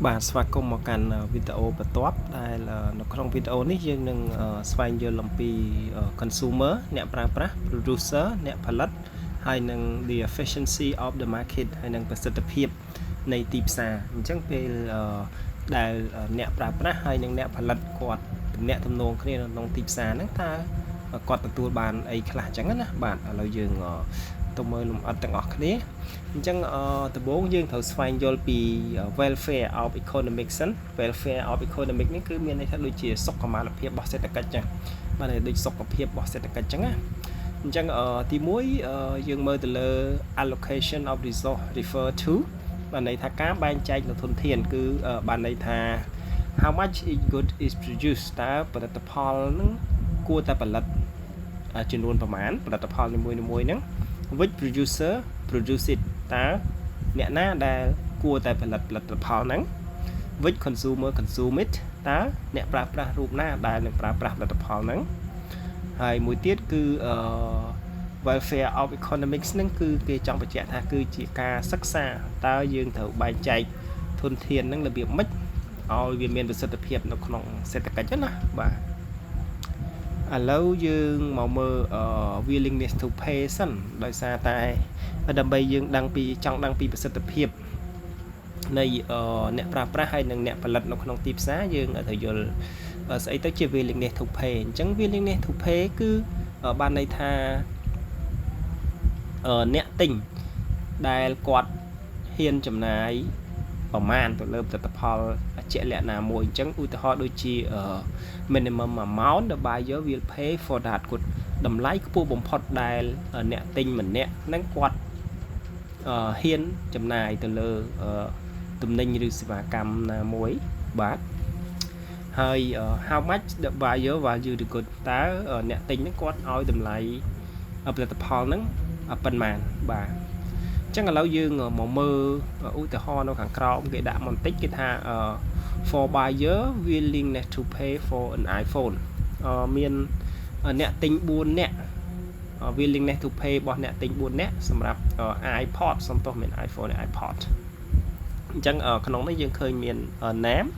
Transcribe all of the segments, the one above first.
បាទស្វាគមន៍មកកាន់វីដេអូបន្ទាប់ដែលនៅក្នុងវីដេអូនេះយើងនឹងស្វែងយល់អំពី consumer អ្នកប្រើប្រាស់ producer អ្នកផលិតហើយនិង the efficiency of the market ហើយនិងប្រសិទ្ធភាពនៃទីផ្សារអញ្ចឹងពេលដែលអ្នកប្រើប្រាស់ហើយនិងអ្នកផលិតគាត់ទំនាក់ទំនងគ្នានៅក្នុងទីផ្សារហ្នឹងតើគាត់ទទួលបានអីខ្លះអញ្ចឹងណាបាទឥឡូវយើងទៅមើលលម្អិតទាំងអស់គ្នាអញ្ចឹងដំបូងយើងត្រូវស្វែងយល់ពី welfare of economics សិន welfare of economic នេះគឺមានន័យថាដូចជាសុខុមាលភាពរបស់សេដ្ឋកិច្ចចឹងបាទដូចសុខភាពរបស់សេដ្ឋកិច្ចចឹងណាអញ្ចឹងទី1យើងមើលទៅលើ allocation of resource refer to បានន័យថាការបែងចែកនៅធនធានគឺបានន័យថា how much each good is produced តើផលិតផលនឹងគួរតែផលិតចំនួនប្រមាណផលិតផលនីមួយៗហ្នឹង which producer produce it តើអ្នកណាដែលគួរតែផលិតផលិតផលហ្នឹង which consumer consume it តើអ្នកប្រើប្រាស់រូបណាដែលនឹងប្រើប្រាស់ផលិតផលហ្នឹងហើយមួយទៀតគឺអឺ welfare of economics ហ្នឹងគឺគេចង់បញ្ជាក់ថាគឺជាការសិក្សាតើយើងត្រូវបែងចែកធនធានហ្នឹងរបៀបម៉េចឲ្យវាមានប្រសិទ្ធភាពនៅក្នុងសេដ្ឋកិច្ចណាបាទឥឡូវយើងមកមើល willingness to pay សិនដោយសារតែដើម្បីយើងដឹងពីចង់ដឹងពីប្រសិទ្ធភាពនៃអ្នកប្រើប្រាស់ហើយនិងអ្នកផលិតនៅក្នុងទីផ្សារយើងត្រូវយល់ស្អីទៅជា willingness to pay អញ្ចឹង willingness to pay គឺបានន័យថាអ្នកទិញដែលគាត់ហ៊ានចំណាយប្រមាណទៅលើផលិតផលជាក់លាក់ណាមួយអញ្ចឹងឧទាហរណ៍ដូចជា minimum amount the buyer will pay for that good តម្លៃខ្ពស់បំផុតដែលអ្នកទិញម្នាក់ហ្នឹងគាត់ហ៊ានចំណាយទៅលើ ទំនិញឬសេវាកម្មណាមួយបាទហើយ how much the buyer value the good តើអ្នកទិញហ្នឹងគាត់ឲ្យតម្លៃផលិតផលហ្នឹងប៉ុន្មានបាទអញ្ចឹងឥឡូវយើងមកមើលឧទាហរណ៍នៅខាងក្រោមគេដាក់មកបន្តិចគេថា for buyer willingness to pay for an iPhone មានអ្នកទិញ4នាក់ willingness to pay របស់អ្នកទិញ4នាក់សម្រាប់ iPod សំទោសមាន iPhone iPod អញ្ចឹងក្នុងនេះយើងឃើញមាន name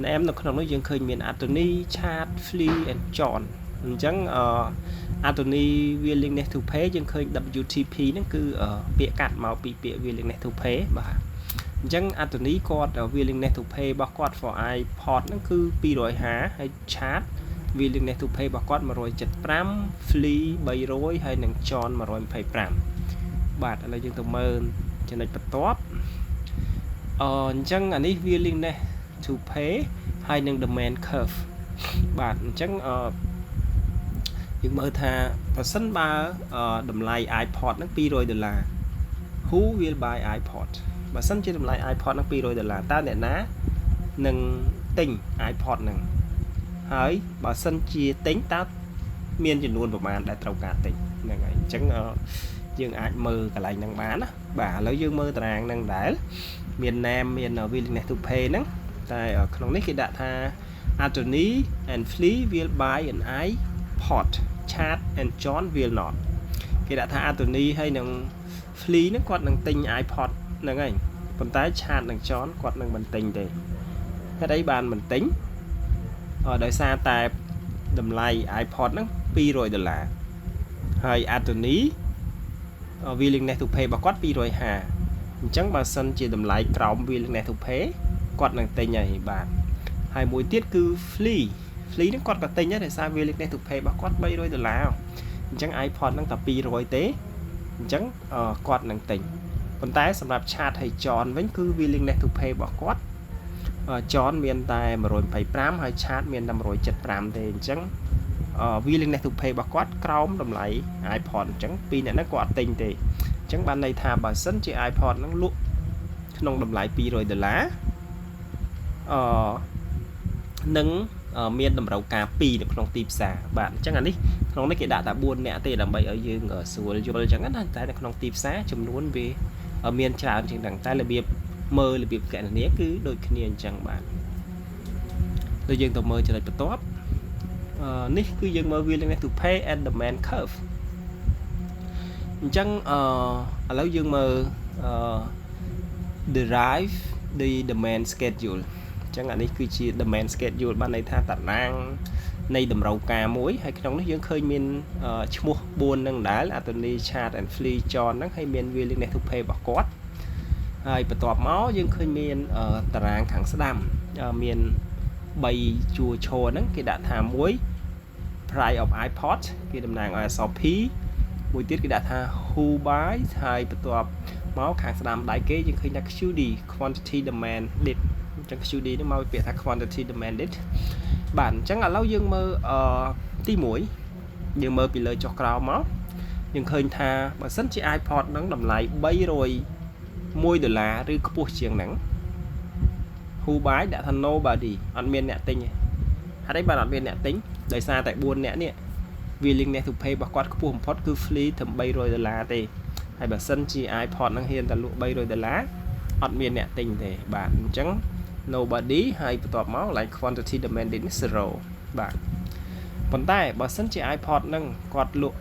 name នៅក្នុងនោះយើងឃើញមាន Anthony, Chad, Flea and John អញ្ចឹង Anthony willingness to pay យើងឃើញ WTP ហ្នឹងគឺពាក្យកាត់មកពីពាក្យ willingness to pay បាទអញ្ចឹង Anthony គាត់ willingness to pay របស់គាត់ for iPod ហ្នឹងគឺ250ហើយ Chad willingness to pay របស់គាត់175 Flea 300ហើយនិង John 125បាទឥឡូវយើងទៅមើលចំណុចបន្ទាប់អអញ្ចឹងអានេះ willingness to pay ហើយនិង demand curve បាទអញ្ចឹងអឺយើងមើលថាប្រសិនបើតម្លៃ iPod ហ្នឹង200ដុល្លារ who will buy iPod បើសិនជាតម្លៃ iPod ហ្នឹង200ដុល្លារតើអ្នកណានឹងទិញ iPod ហ្នឹងហើយបើសិនជាទិញតើមានចំនួនប្រមាណដែលត្រូវការទិញហ្នឹងហើយអញ្ចឹងយើងអាចមើលកន្លែងហ្នឹងបានណាបាទឥឡូវយើងមើលតារាងហ្នឹងដែរមាន name មាន willingness to pay ហ្នឹងតែក្នុងនេះគេដាក់ថា Anthony and Flea will buy an iPod, Chad and John will not គេដាក់ថា Anthony ហើយនឹង Flea ហ្នឹងគាត់នឹងទិញ iPod ហ្នឹងហើយប៉ុន្តែ Chad និង John គាត់នឹងមិនទិញទេហេតុអីបានមិនទិញដោយសារតែតម្លៃ iPod ហ្នឹង200ដុល្លារហើយ Anthony willingness to pay របស់គាត់250អញ្ចឹងបើសិនជាតម្លៃក្រោម willingness to pay គាត់នឹងទិញហើយបាទហើយមួយទៀតគឺ Flea Flea ហ្នឹងគាត់ក៏ទិញដែរដោយសារ willingness to pay របស់គាត់300ដុល្លារអញ្ចឹង iPod ហ្នឹងតែ200ទេអញ្ចឹងគាត់នឹងទិញប៉ុន្តែសម្រាប់ Chad ហើយ John វិញគឺ willingness to pay របស់គាត់ John មានតែ125ហើយ Chad មានតែ175ទេអញ្ចឹង willingness to pay របស់គាត់ក្រោមតម្លៃ iPod អញ្ចឹងពីរអ្នកហ្នឹងគាត់អត់ទិញទេអញ្ចឹងបានន័យថាបើសិនជា iPod ហ្នឹងលក់ក្នុងតម្លៃ200ដុល្លារអឺនឹងមានតម្រូវការ2នៅក្នុងទីផ្សារបាទអញ្ចឹងអានេះក្នុងនេះគេដាក់តែ4នាក់ទេដើម្បីឲ្យយើងស្រួលយល់អញ្ចឹងណាតែនៅក្នុងទីផ្សារចំនួនវាមានច្រើនជាងហ្នឹងតែរបៀបមើលរបៀបកណនាគឺដូចគ្នាអញ្ចឹងបាទដូចយើងទៅមើលចំណុចបន្ទាប់នេះគឺយើងមើល willingness to pay and demand curve អញ្ចឹងអឺឥឡូវយើងមើលអឺ derive The demand schedule អញ្ចឹងអានេះគឺជា demand schedule បានន័យថាតារាងនៃតម្រូវការមួយហើយក្នុងនេះយើងឃើញមានឈ្មោះ4នឹងដែរ Anthony, Chad and Flea, John ហ្នឹងហើយមាន willingness to pay របស់គាត់ហើយបន្ទាប់មកយើងឃើញមានតារាងខាងស្ដាំមាន3ជួរឈរហ្នឹងគេដាក់ថាមួយ price of iPod គេតំណាងឲ្យអក្សរ P មួយទៀតគេដាក់ថា who buys ហើយបន្ទាប់មកខាងស្ដាំដៃគេយើងឃើញថា QD quantity demanded អញ្ចឹង QD នេះមកពីពាក្យថា quantity demanded បាទអញ្ចឹងឥឡូវយើងមើលអឺទី1យើងមើលពីលើចុះក្រោមមកយើងឃើញថាបើសិនជា iPod ហ្នឹងតម្លៃ301ដុល្លារឬខ្ពស់ជាងហ្នឹង who buy ដាក់ថា nobody អត់មានអ្នកទិញទេហេតុអីបានអត់មានអ្នកទិញដោយសារតែ4អ្នកនេះ willingness to pay របស់គាត់ខ្ពស់បំផុតគឺ Flea ត្រឹម300ដុល្លារទេហើយបើសិនជា iPod ហ្នឹងហ៊ានតែលក់300ដុល្លារអត់មានអ្នកទិញទេបាទអញ្ចឹង nobody ហើយបន្ទាប់មក like quantity demanded នេះ0បាទប៉ុន្តែបើសិនជា iPod ហ្នឹងគាត់លក់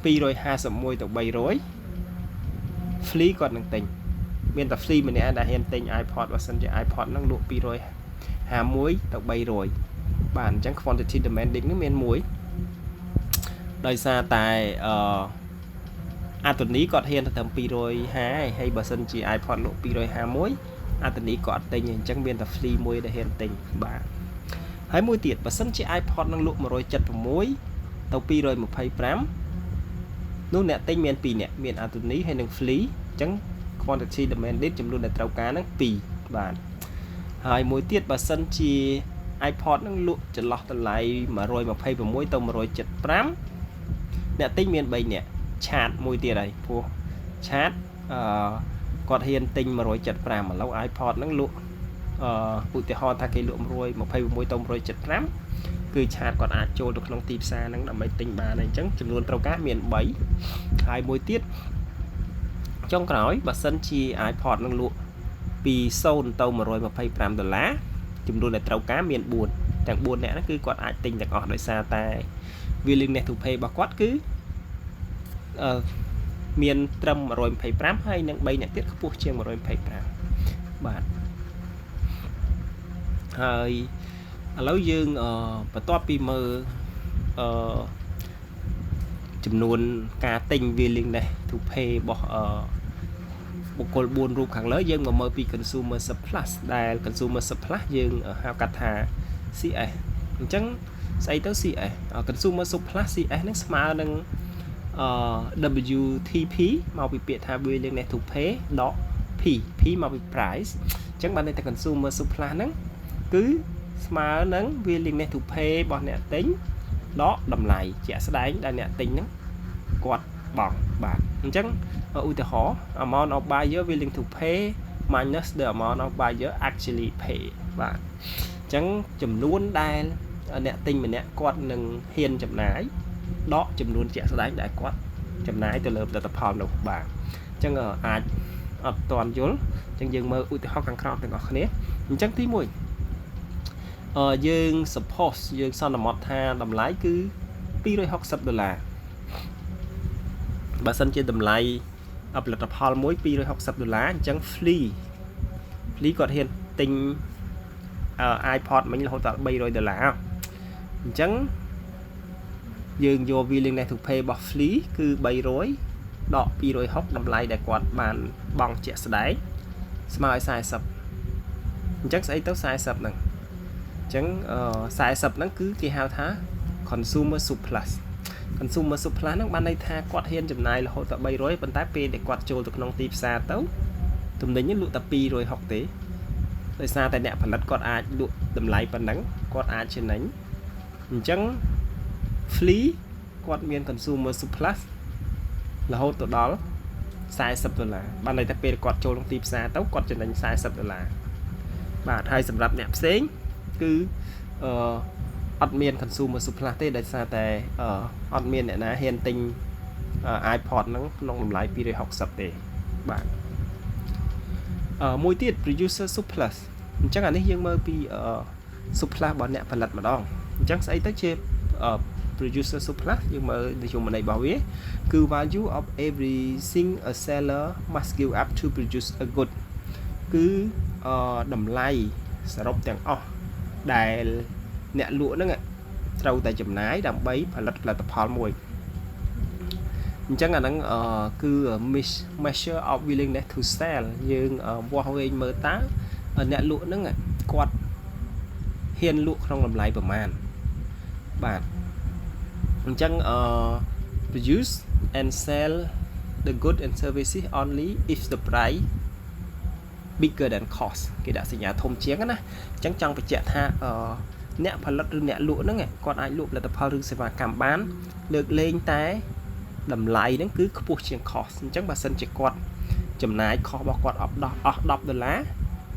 251ទៅ300 Flea គាត់នឹងទិញមានតែ Flea ម្នាក់ដែលហ៊ានទិញ iPod បើសិនជា iPod ហ្នឹងលក់251ទៅ300បាទអញ្ចឹង quantity demanding នេះមានមួយដោយសារតែអឺអាតូនីគាត់ហ៊ានទៅត្រឹម250ហើយបើសិនជា iPod លក់251អាតូនីក៏អត់ទិញអញ្ចឹងមានតែ Flea មួយដែលហ៊ានទិញបាទហើយមួយទៀតបើសិនជា iPod នឹងលក់176ទៅ225នោះអ្នកទិញមាន2អ្នកមានអាតូនីហើយនិង Flea អញ្ចឹង quantity demanded ចំនួនដែលត្រូវការហ្នឹង2បាទហើយមួយទៀតបើសិនជា iPod ហ្នឹងលក់ចន្លោះតម្លៃ126ទៅ175អ្នកទិញមាន3អ្នក Chad មួយទៀតហើយព្រោះ Chad អឺគាត់ហ៊ានទិញ175ឥឡូវ iPod ហ្នឹងលក់អឺឧទាហរណ៍ថាគេលក់126ទៅ175គឺ Chad គាត់អាចចូលទៅក្នុងទីផ្សារហ្នឹងដើម្បីទិញបានអញ្ចឹងចំនួនត្រូវការមាន3ហើយមួយទៀតចុងក្រោយបើសិនជា iPod នឹងលក់ពី0ទៅ125ដុល្លារចំនួនដែលត្រូវការមាន4ទាំង4នាក់ហ្នឹងគឺគាត់អាចទិញទាំងអស់ដោយសារតែ willingness to pay របស់គាត់គឺអឺមានត្រឹម125ហើយនឹង3អ្នកទៀតខ្ពស់ជាង125បាទហើយឥឡូវយើងបន្ទាប់ពីមើលអឺចំនួនការទិញ willingness to pay របស់អឺបុគ្គល4រូបខាងលើយើងមកមើលពី consumer surplus ដែល consumer surplus យើងហៅកាត់ថា CS អញ្ចឹងស្អីទៅ CS consumer surplus CS ហ្នឹងស្មើនឹងអឺ WTP មកពីពាក្យថា willingness to pay ដក P P មកពី price អញ្ចឹងបានន័យថា consumer surplus ហ្នឹងគឺស្មើនឹង willingness to pay របស់អ្នកទិញដកតម្លៃជាក់ស្ដែងដែលអ្នកទិញហ្នឹងគាត់បង់បាទអញ្ចឹងឧទាហរណ៍ amount of buyer willing to pay minus the amount of buyer actually pay បាទអញ្ចឹងចំនួនដែលអ្នកទិញម្នាក់គាត់នឹងហ៊ានចំណាយដកចំនួនជាក់ស្ដែងដែលគាត់ចំណាយទៅលើផលិតផលនោះបាទអញ្ចឹងអាចអត់ទាន់យល់អញ្ចឹងយើងមើលឧទាហរណ៍ខាងក្រោមទាំងអស់គ្នាអញ្ចឹងទី1អឺយើង suppose យើងសន្មត់ថាតម្លៃគឺ260ដុល្លារបើសិនជាតម្លៃផលិតផលមួយ260ដុល្លារអញ្ចឹង Flea Flea គាត់ហ៊ានទិញ iPod មិញរហូតដល់300ដុល្លារអញ្ចឹងយើងយក willingness to pay របស់ Flea គឺ300ដក260តម្លៃដែលគាត់បានបង់ជាក់ស្ដែងស្មើឲ្យ40អញ្ចឹងស្អីទៅ40ហ្នឹងអញ្ចឹង40ហ្នឹងគឺគេហៅថា consumer surplus consumer surplus ហ្នឹងបានន័យថាគាត់ហ៊ានចំណាយរហូតដល់300ប៉ុន្តែពេលដែលគាត់ចូលទៅក្នុងទីផ្សារទៅទំនិញលក់តែ260ទេដោយសារតែអ្នកផលិតគាត់អាចលក់តម្លៃប៉ុណ្ណឹងគាត់អាចចំណេញអញ្ចឹង Flea គាត់មាន consumer surplus រហូតទៅដល់40ដុល្លារបានន័យថាពេលគាត់ចូលក្នុងទីផ្សារទៅគាត់ចំណេញ40ដុល្លារបាទហើយសម្រាប់អ្នកផ្សេងគឺអឺអត់មាន consumer surplus ទេដោយសារតែអត់មានអ្នកណាហ៊ានទិញ iPod ហ្នឹងក្នុងតម្លៃ260ទេបាទអឺមួយទៀត producer surplus អញ្ចឹងអានេះយើងមើលពី surplus របស់អ្នកផលិតម្ដងអញ្ចឹងស្អីទៅជា producer surplus យើងមើលនិយមន័យរបស់វាគឺ value of everything a seller must give up to produce a good គឺ តម្លៃសរុបទាំងអស់ដែលអ្នកលក់ហ្នឹងត្រូវតែចំណាយដើម្បីផលិតផលិតផលមួយអញ្ចឹងអាហ្នឹងគឺ measure of willingness to sell យើងវាស់វែងមើលតើអ្នកលក់ហ្នឹងគាត់ហ៊ានលក់ក្នុងតម្លៃប្រមាណបាទអញ្ចឹងអឺ produce and sell the good and services only if the price bigger than cost គេដាក់សញ្ញាធំជាងណាអញ្ចឹងចង់បញ្ជាក់ថាអឺអ្នកផលិតឬអ្នកលក់ហ្នឹងគាត់អាចលក់ផលិតផលឬសេវាកម្មបាន លើកលែងតែតម្លៃហ្នឹងគឺខ្ពស់ជាង cost អញ្ចឹងបើសិនជាគាត់ចំណាយ cost របស់គាត់អស់10អស់10ដុល្លារ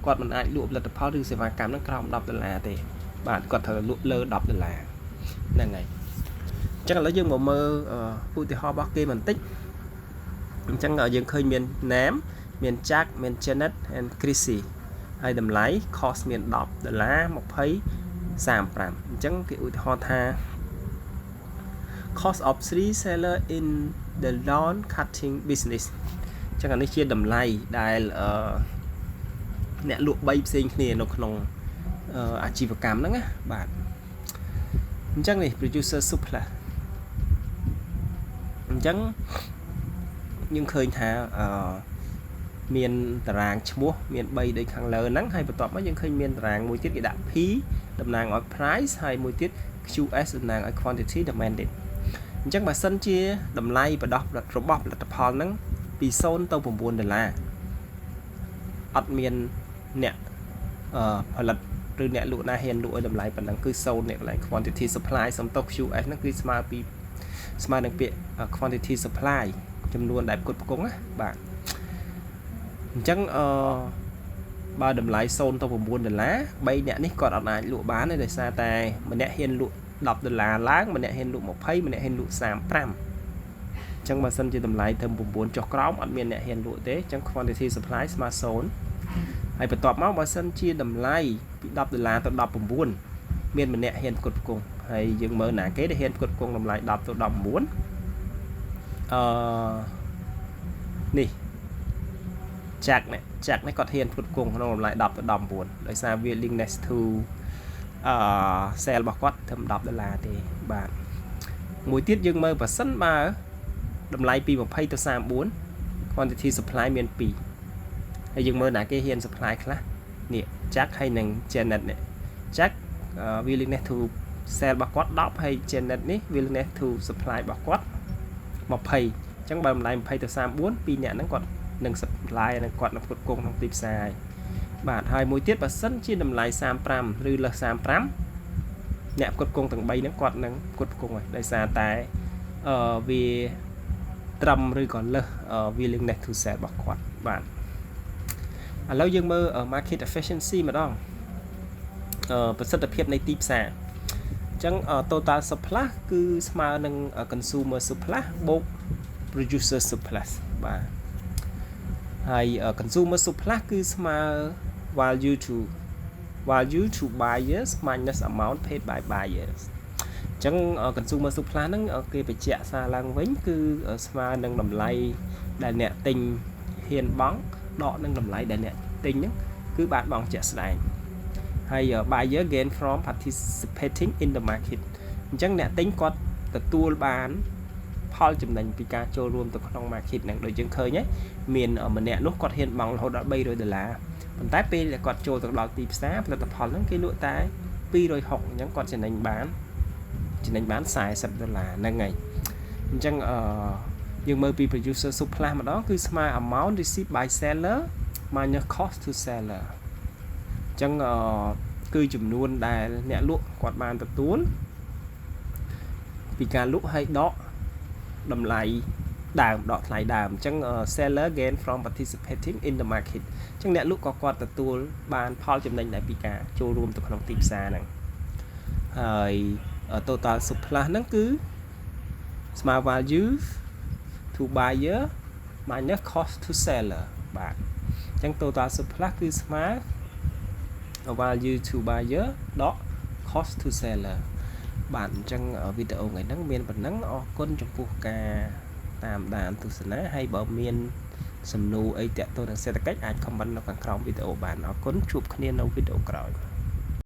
គាត់មិនអាចលក់ផលិតផលឬសេវាកម្មហ្នឹងក្រោម10ដុល្លារទេបាទគាត់ត្រូវលក់លើ10ដុល្លារហ្នឹងហើយអញ្ចឹងឥឡូវយើងមកមើលឧទាហរណ៍របស់គេបន្តិចអញ្ចឹងយើងឃើញមាន name មាន Jack មាន Janet and Chrissy ហើយតម្លៃ cost មាន10ដុល្លារ20 35អញ្ចឹងគេឧទាហរណ៍ថា cost of three seller in the lawn cutting business អញ្ចឹងអានេះជាតម្លៃដែលអឺអ្នកលក់3ផ្សេងគ្នានៅក្នុងអាជីវកម្មហ្នឹងណាបាទអញ្ចឹងនេះ producer surplus អញ្ចឹងយើងឃើញថាអឺមានតារាងឈ្មោះមាន3ដូចខាងលើហ្នឹងហើយបន្ទាប់មកយើងឃើញមានតារាងមួយទៀតគេដាក់ P តំណាងឲ្យ price ហើយមួយទៀត QS តំណាងឲ្យ quantity demanded អញ្ចឹងបើសិនជាតម្លៃបដោះរបស់ផលិតផលហ្នឹងពី0ទៅ9ដុល្លារអត់មានអ្នកអឺផលិតឬអ្នកលក់ណាហ៊ានលក់ឲ្យតម្លៃប៉ុណ្ណឹងគឺ0នេះកន្លែង quantity supply សំទោស QS ហ្នឹងគឺស្មើពីស្មើនឹងពាក្យ quantity supply ចំនួនដែលផ្គត់ផ្គង់ណាបាទអញ្ចឹងអឺបើតម្លៃ0ទៅ9ដុល្លារ3អ្នកនេះគាត់អត់អាចលក់បានទេដោយសារតែម្នាក់ហ៊ានលក់10ដុល្លារឡើងម្នាក់ហ៊ានលក់20ម្នាក់ហ៊ានលក់35អញ្ចឹងបើសិនជាតម្លៃត្រឹម9ចុះក្រោមអត់មានអ្នកហ៊ានលក់ទេអញ្ចឹង quantity supply ស្មើ0ហើយបន្ទាប់មកបើសិនជាតម្លៃពី10ដុល្លារទៅ19មានម្នាក់ហ៊ានផ្គត់ផ្គង់ហើយយើងមើលណាគេដែលហ៊ានផ្គត់ផ្គង់តម្លៃ10ទៅ19អឺនេះចាក់នេះចាក់នេះគាត់ហ៊ានផ្គត់ផ្គង់ក្នុងតម្លៃ10ទៅ19ដោយសារ willingness to អឺ sell របស់គាត់ត្រឹម10ដុល្លារទេបាទមួយទៀតយើងមើលបើសិនបើតម្លៃពី20ទៅ34 quantity supply មាន2ហើយយើងមើលណាគេហ៊ាន supply ខ្លះនេះ Jack ហើយនិង Janet នេះ Jack willingness to sell របស់គាត់10ហើយ Janet នេះ willingness to supply របស់គាត់20អញ្ចឹងបើតម្លៃ20ទៅ34ពីរអ្នកហ្នឹងគាត់នឹង supply និងគាត់នឹងផ្គត់ផ្គង់ក្នុងទីផ្សារហើយបាទហើយមួយទៀតបើសិនជាតម្លៃ35ឬលើស35អ្នកផ្គត់ផ្គង់ទាំង3ហ្នឹងគាត់នឹងផ្គត់ផ្គង់ហើយដោយសារតែអឺវាត្រឹមឬក៏លើស willingness to sell របស់គាត់បាទឥឡូវយើងមើល market efficiency ម្ដងអឺប្រសិទ្ធភាពនៃទីផ្សារអញ្ចឹង total surplus គឺស្មើនឹង consumer surplus បូក producer surplus បាទហើយ consumer surplus គឺស្មើ value to buyers minus amount paid by buyers អញ្ចឹង consumer surplus ហ្នឹងគេបញ្ជាក់សារឡើងវិញគឺស្មើនឹងតម្លៃដែលអ្នកទិញហ៊ានបង់ដកនឹងតម្លៃដែលអ្នកទិញហ្នឹងគឺបានបង់ជាក់ស្ដែងហើយ buyer gain from participating in the market អញ្ចឹងអ្នកទិញគាត់ទទួលបានផលចំណេញពីការចូលរួមទៅក្នុង market ហ្នឹងដូចយើងឃើញហ្នឹងមានម្នាក់នោះគាត់ហ៊ានបង់រហូតដល់300ដុល្លារប៉ុន្តែពេលដែលគាត់ចូលទៅដល់ទីផ្សារផលិតផលហ្នឹងគេលក់តែ260អញ្ចឹងគាត់ចំណេញបានចំណេញបាន40ដុល្លារហ្នឹងហើយអញ្ចឹងអឺយើងមើលពី producer surplus ម្ដងគឺស្មើ amount received by seller minus cost to seller អញ្ចឹងអឺគឺចំនួនដែលអ្នកលក់គាត់បានទទួលពីការលក់ហើយដកតម្លៃដើមដកថ្លៃដើមអញ្ចឹង seller gain from participating in the market អញ្ចឹងអ្នកលក់ក៏គាត់ទទួលបានផលចំណេញដែរពីការចូលរួមទៅក្នុងទីផ្សារហ្នឹងហើយ total surplus ហ្នឹងគឺស្មើ value to buyer minus cost to seller បាទអញ្ចឹង total surplus គឺស្មើ value to buyer ដក cost to seller បាទអញ្ចឹងវីដេអូថ្ងៃហ្នឹងមានប៉ុណ្ណឹងអរគុណចំពោះការតាមដានទស្សនាហើយបើមាន សំណួរអីតាក់ទងនឹងសេដ្ឋកិច្ចអាច comment នៅខាងក្រោមវីដេអូបានអរគុណជួបគ្នានៅវីដេអូក្រោយ។